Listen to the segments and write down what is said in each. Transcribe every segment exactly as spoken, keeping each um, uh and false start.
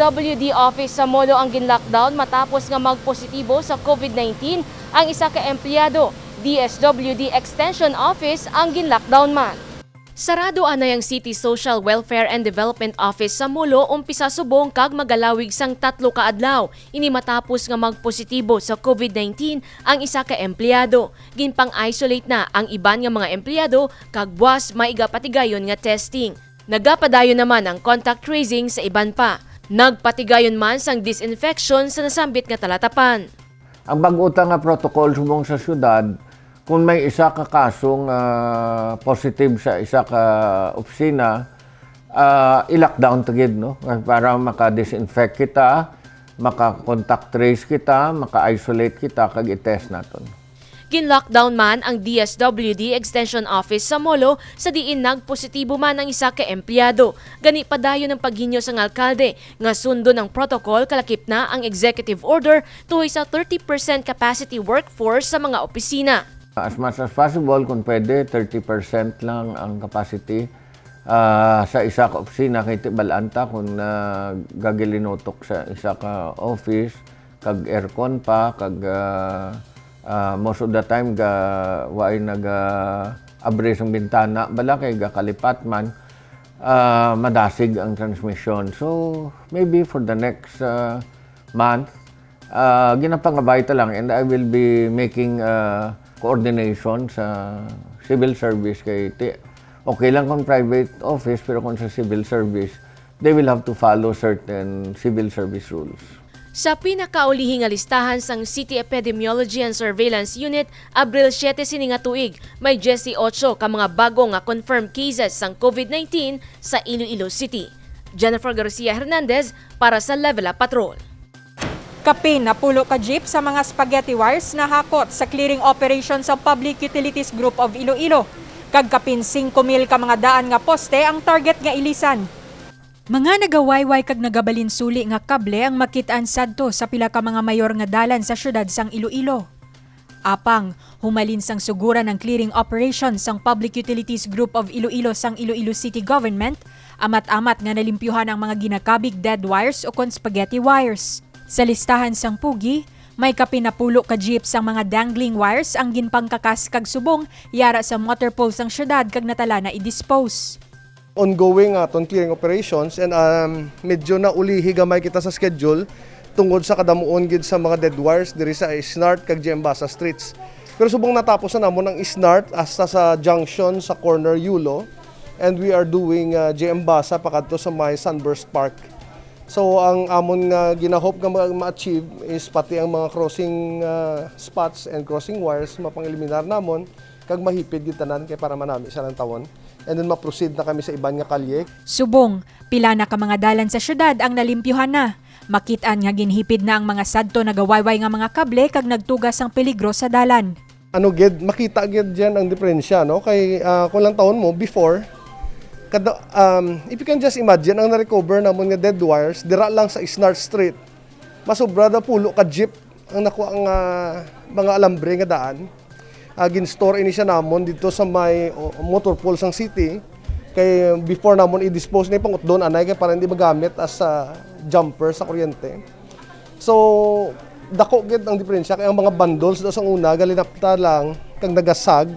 W D office sa Molo ang ginlockdown matapos nga magpositibo sa COVID nineteen ang isa ka empleyado. D S W D Extension Office ang ginlockdown man. Sarado anay ang City Social Welfare and Development Office sa Molo umpisa subong kag magalawig sang tatlo ka adlaw. Ini matapos nga magpositibo sa COVID nineteen ang isa ka empleyado. Ginpang-isolate na ang iban nga mga empleyado kag buas may igapatigayon nga testing. Nagapadayon naman ang contact tracing sa iban pa. Nagpatigayon man sang disinfection sa nasambit nga talatapan. Ang bag-o ta nga protocol subong sa syudad, kung may isa ka kaso nga positive sa isa ka opisina, ah, i-lockdown ta gid, no? Para maka-disinfect kita, maka-contact trace kita, maka-isolate kita, kag i-test naton. Gin-lockdown man ang D S W D Extension Office sa Molo sa diin nagpositibo man ang isa ka empleyado. Gani padayon ang paghinyo sang alkalde nga sundon ang protocol kalakip na ang executive order tuhoy sa thirty percent capacity workforce sa mga opisina. As much as possible, kung pwede, thirty percent lang ang capacity, ah, sa isa ka opisina. Kay tibal-an ta kung, ah, gagilinutok sa isa ka office, kag aircon pa, kag, ah, ah, most of the time, ga, waay naga abri sang bintana, bala kay gakalipat man, ah, madasig ang transmission. So, maybe for the next, ah, month, ah, ginapangabay ta lang, and I will be making, ah, coordination sa civil service kay ti-, okay lang kung private office, pero kung sa civil service, they will have to follow certain civil service rules. Sa pinakaulihi nga listahan sang City Epidemiology and Surveillance Unit, Abril siete sini nga tuig, may dieciocho ka mga bago nga confirmed cases sang COVID nineteen sa Iloilo City. Jennifer Garcia Hernandez para sa Level Up Patrol. Kapin napulo ka jeep sa mga spaghetti wires nahakot sa clearing operation sa Public Utilities Group of Iloilo, kag kapin singko mil ka mga daan nga poste ang target nga ilisan. Mga nagawayway kag nagabalinsuli nga kable ang makit-an sadto sa pila ka mga mayor nga dalan sa siyudad sang Iloilo. Apang, humalin sang suguran ang clearing operation sang Public Utilities Group of Iloilo sang Iloilo City Government, amat-amat nga nalimpyuhan ang mga ginakabig dead wires ukon spaghetti wires. Sa listahan sang pugi, may kapin napulo ka jeep sang mga dangling wires ang ginpangkakas kag subong yara sa motor pool sang siyudad kag natala na i-dispose. Ongoing aton clearing operations, and, um, medyo naulihi gamay kita sa schedule tungod sa kadamuon gid sa mga dead wires diri sa Isnart kag G M Basa streets. Pero subong natapos na namon ang Isnart hasta sa junction sa corner Yulo, and we are doing, uh, G M Basa pakadto sa may Sunburst Park. So, ang amon nga ginahope nga ma-, ma-achieve is pati ang mga crossing, uh, spots and crossing wires mapang-eliminar namon kag mahipid gid tanan kay para manami siya lang tawon. And then ma-proceed na kami sa iban nga kalye. Subong, pila na ka mga dalan sa siyudad ang nalimpyuhan na. Makit-an nga ginhipid na ang mga sadto nagawayway nga mga kable kag nagtuga sang peligro sa dalan. Ano gid, makita gid diyan ang diferensya, no? Kay, ah, kung lang tawon mo, before, kada, um, if you can just imagine, ang na-recover namon nga dead wires, dira lang sa Isnart Street, masobra daw pulo ka jeep ang nakuha nga mga alambre nga daan. Ah, gin-store ini siya namon dito sa may, o, motor pool sang city. Kay before namon i-dispose na, ipangutdon anay kay para hindi magamit as a jumper sa kuryente. So, dako gid ang diferensya kay ang mga bundles daw sang una galinapta lang kag nagasag,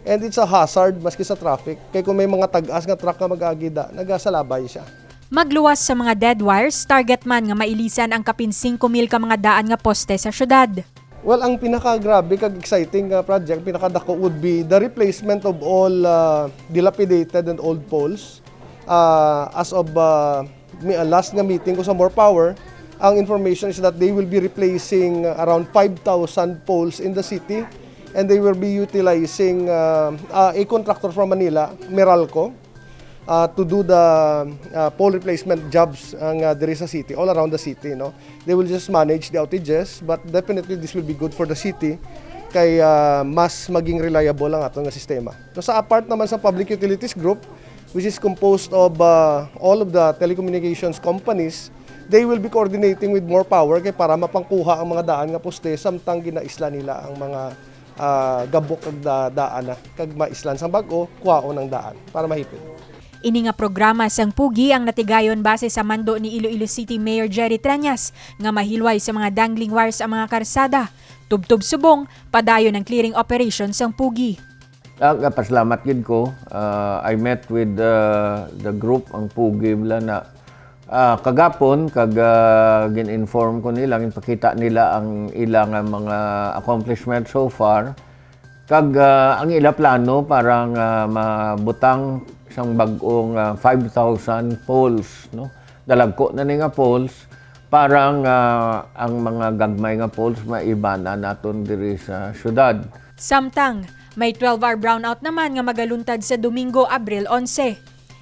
and it's a hazard maski sa traffic kay kung may mga tag-as nga truck nga mag-agi da, nagasalabay siya. Magluwas sa mga dead wires, target man nga mailisan ang kapin singko mil ka mga daan nga poste sa syudad. Well, ang pinakagrabe kag exciting nga project, pinakadako, would be the replacement of all, uh, dilapidated and old poles. Uh, as of, uh, mi-, uh, last nga meeting ko sa More Power, ang information is that they will be replacing around five thousand poles in the city, and they will be utilizing, uh, uh, a contractor from Manila, Meralco, uh, to do the, uh, pole replacement jobs ang, uh, diri sa city, all around the city, no? They will just manage the outages, but definitely this will be good for the city kay, uh, mas maging reliable ang aton nga sistema. So, sa part naman sa Public Utilities Group, which is composed of, uh, all of the telecommunications companies, they will be coordinating with More Power kay para mapangkuha ang mga daan nga poste samtang ginaisla nila ang mga, ah, gabok kag da-, daan na, kag maislan sang bag-o, kuhaon ang daan para mahipid. Ini nga programa sang PUGI ang natigayon base sa mando ni Iloilo City Mayor Jerry Treñas nga mahilway sa mga dangling wires ang mga karsada. Tubtob subong, padayon ang clearing operation sang PUGI. Ah, gapasalamat gid ko. Ah, I met with uh, the group, ang PUGI bala na ah, kagapon, kag ah, gin-inform ko nila, ginpakita nila ang ila nga mga accomplishment so far, kag ah, ang ila plano para nga mabutang sang bag-ong ah, five thousand poles, no? Dalagko na ni nga poles para nga ang mga gagmay nga poles maibana naton diri sa syudad. Samtang, may twelve-hour brownout naman nga magaluntad sa Domingo, Abril onse.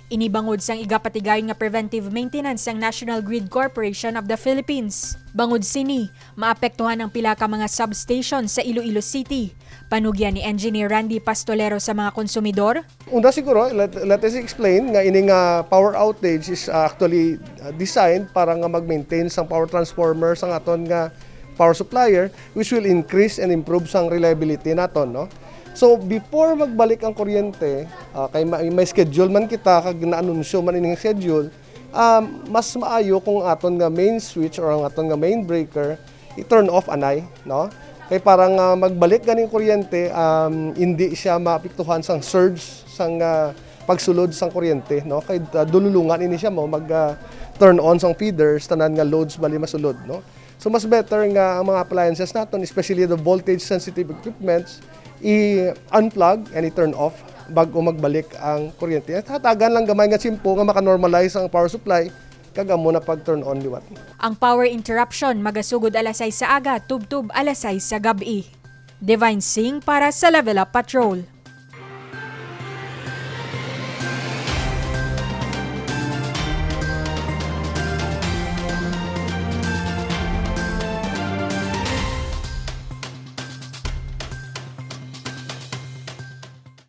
Ini bangod sang igapatigayon nga preventive maintenance sang National Grid Corporation of the Philippines. Bangod sini, maapektuhan ang pila ka mga substation sa Iloilo City. Panugyan ni Engineer Randy Pastolero sa mga konsumidor. Una siguro, let, let us explain nga ini nga power outage is uh, actually uh, designed para nga mag-maintain sang power transformer sang aton nga power supplier, which will increase and improve sang reliability naton, no? So before magbalik ang kuryente, uh, kay may, may schedule man kita kag naanunsyo man ining schedule, um, mas maayo kung aton nga main switch or ang aton nga main breaker i-turn off anay, no? Kay para nga magbalik ganing kuryente, um, hindi siya maapektuhan sang surge sang uh, pagsulod sang kuryente, no? Kay uh, dululungan ini siya mo mag uh, turn on sang feeders, tanan nga loads bali masulod, no? So mas better nga ang mga appliances naton, especially the voltage sensitive equipments, i-unplug and i-turn off bag-o magbalik ang kuryente. Hatagan lang gamay nga tiyempo nga maka-normalize ang power supply kag amo na pag-turn on liwat. Ang power interruption magasugod alas sais sa aga tubtob alas sais sa gab-i. Divine Singh para sa Level Up Patrol.